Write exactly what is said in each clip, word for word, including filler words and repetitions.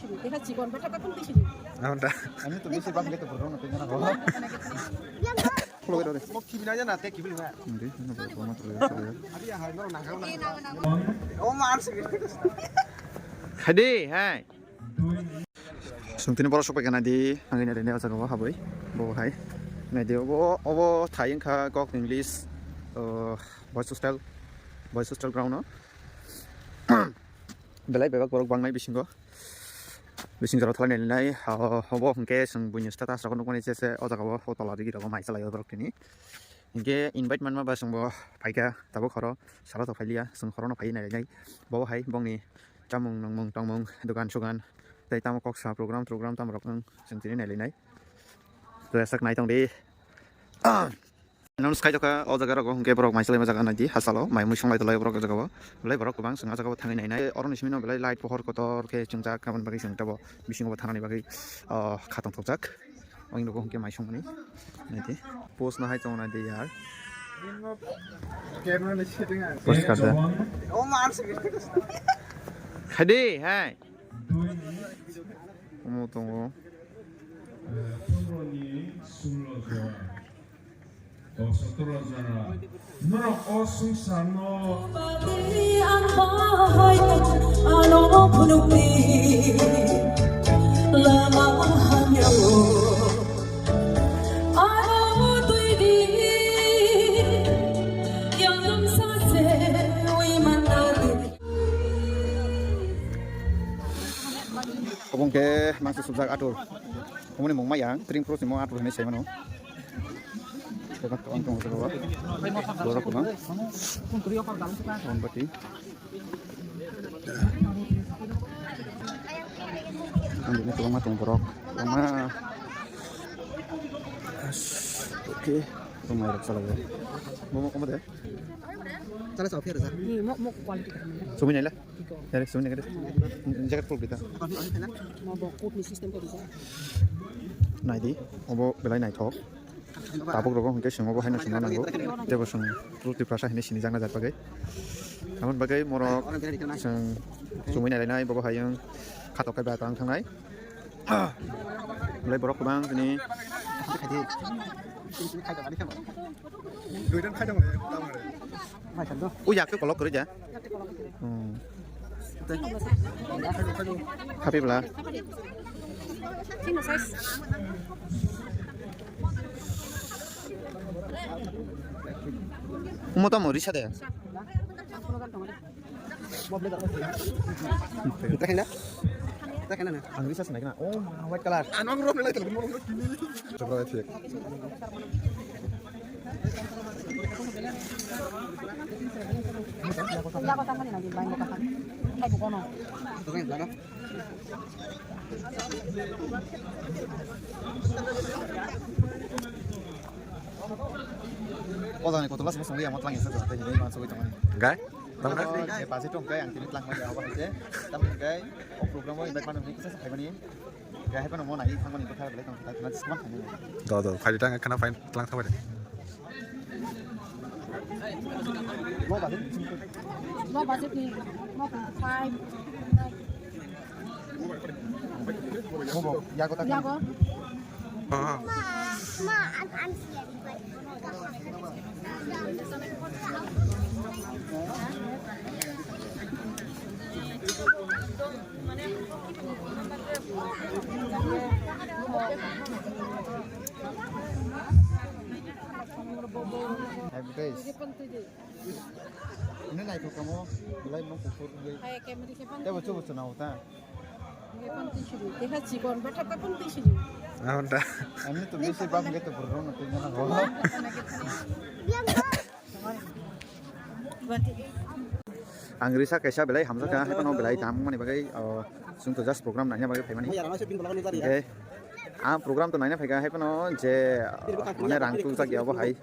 Teka chikon, bata bata tisi di. Ano da. Ani to bisi bang gitu bro, nanti ngana ho. Follow gitu deh. Mo kibina aja nanti kibina. Hindi, ano ba, kung matro ya. Abi ya hai, no, nangkang. Oh, mar sih. Hadi, hai. Sungtini borok sokpai kana di, ang ini ada ini aja gua haboi, bo hai. Nai di obo, obo thai wngkha kok English, uh, boys hostel, boys hostel ground no. Belai bebak borok bangnai bisingo. Bising jora thalai nai nai, ho-, hobo hwnkhe chwng buini status rokno nukmani se se o jaga o tola rigi rokbo mai chalai o borok tini. Hinkhe invite manma ba chwngbo phaikha tabuk horo salo to phailiya, chwng horono phaiwi nai nai. Bo hai bongni chamung nungmung tongmung dogan sogan tei tamo kok sa program program tamo rok wng chwng tini nai nai. Jora sak nai tong di. Announce khai tokha o jaga rogo, hwnkhe borok mai chalai ma jaga nai di, hachalo mai mui songlai tolai borok o jaga o. Belai borok kwbang chwng ah jaga o thangwi nai nai. Oro ni simi no belai light pohor kotor khe chwngjak, aboni bagwi chwng tabo bisingo bo thangna ni bagwi, ah, kha tong thokjak. Oini rogo hwnkhe mai songmani nai di. Post no hai tongo nai di yar. Post kha de. Khai di, hai. Omo tongo. Norok o swngcharno. Ang bahai ano phunukni lama hamya o. Ano twi di yang lamsa se wi manna di. Obo hwnkhe mangsa subjak atur. Omoni mung maya, Tring Pro simo atur hinwi sai mano. Tei bak ang tongo jaga o. Borok kwbang. Mombati. Ang bini kwbangma tongo borok. Kwbangma. Oke. Tongo mai rok chalai o. Momo komo de. Chala chao phiyar jar. Ni mo mo quality ka. Sumi naila. Yare sumi naila. Jacket full kita. Mo bo code ni system ko dija. Nai di, obo belai naithok. Tabuk rogo hwnkhe chwng obo haino sungna nango. Tebo chwng True Tiprasa hinwi sinijakna jar bagwi. Aboni bagwi morok chwng sumi nailai nai bobo hayung khatok khe ba tang thangnai. Belai borok kwbang tini. Duitan khai dong le, tamo le. O yak khe kolok kwrwi ja. Hmm. Happy bla. Omo tamo risa de. Teka na? Teka na? Ang risa sinai kena. Oh, ma, white color. Ano ang rob nilai telepon mo kini. Coba lihat sih. O jani kotula sima songwi ama tlang isa jate hinwi ma songwi tongmani. Gai? Tamo khe? Tamo khe? Budget tong khe ang tini tlang manya abo hai khe. Tamo khe o program o invite mano hwnwi kisa sa phaimani. Khe hai phano mo nai thangmani bwkha belai tong khe tang khe na discount thangmani. Do do, phai tang khana phai tlang thangmani. Mo budget? Mo budget ni mo five. Mo bo yago ta. Yago. Ah. Ma, ma, an an siya. Happy days. Ini naik ke kamu, mulai mau kukur nih. Hai, kayak mereka kan. Ya betul betul nau ta. Dia kan tisi di. Dia kan cikon, berapa kan tisi di? Nau ta. Ini tuh bisi bang gitu burung nanti mana kau. Dia enggak. Ang risa kaisa belai hamjakha, hai phano belai tamo mani bagwi, o, chwng to just program naina bagwi phaimani. Hwnkhe, a program to naina phaikha, hai phano je, o, mane rang tubujak ya obo hai,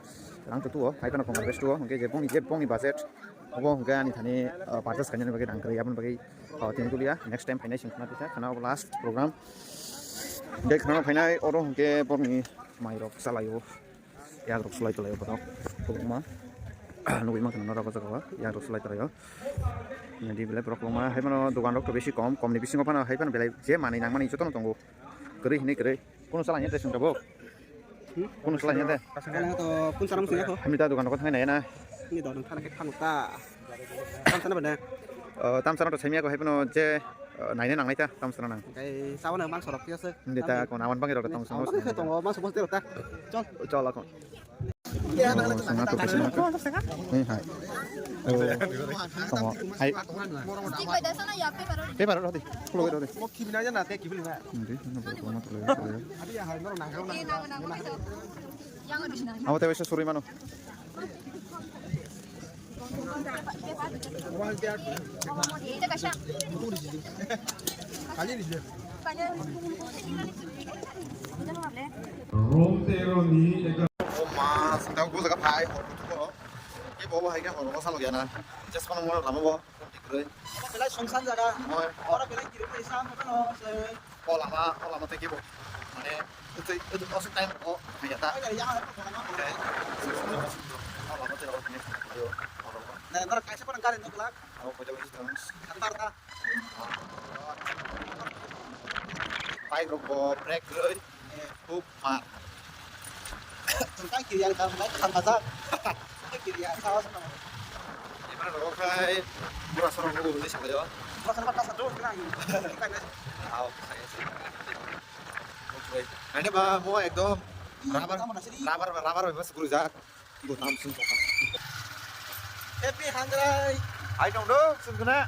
rang to tuo, hai phano Congress tuo, hwnkhe je bongni, je bongni budget, obo hwnkhe ani thani, o, purchase khainani bagwi rang kwrwi, aboni bagwi, o, tini tuliya, next time phainai chwng khna tisa, khna obo last program. Hwnkhe khna phainai oro hwnkhe borokni mairok chalaio. Yagrok sulai tolai borok kwbangma. Nugwi mankha norok o jaga o, yang rok swlai toraio. Nadi belai borok kwbangma, hai phano dogan rok to bisi kom, kom ni bisingo phano hai phano belai je manwi nangmani jotono tongo. Kwrwi hinwi kwrwi. Kunu salai ya de sung tabuk. Kunu salai ya de. Ano to kun saram sung ya ko. Hamni ta dogan rok thangwi nai na. Ni dogan thana ke thang ta. Tam sana bana. Oh, tam sana to saimya ko hai phano je, oh, naina nangnai ta tam sana nang. Kai sawana mang sorok ya se. Hindi ta ko nawan bangi rok tong sana. Mang sorok ta. Chol. Chol ako. Sanga to kaisa nang. Hai hai. Oh. Tamo. Hai. Paper rodi. Kulo rodi. Hindi, no, pero como te lo digo. Amo te ves suri mano. Rom te ro ni ekdom. O ma, sita ko jaga phai, hor ko. Ke bo hai ke hor ko salo gana. Just kono mo lama bo. Belai songsan jaga. Oi. Ora belai kiri kiri sam ko no se. O lama, o lama te ke bo. Mane, ito, ito, o se time o, hai ta. Ai ya, ya, ko na. Okay. O lama te ro ni. Ayo. Na, na, kaisa pa gari no lak. Amo ko jaga sita. Antar ta. Bike rok bo brake roi. Huk mar. Tungkai kiriya ka, tungkai kiriya ka, tungkai kiriya ka, sawa sana. Ibar rok kai, bura sorok rok ni sama jo. Bura sorok ka satu, kena. Au, saya sih. Okay. Ane ba, mo ekdom rubber, rubber, rubber bebas guru jak. Happy Hangrai. Hai dong do, sungkuna.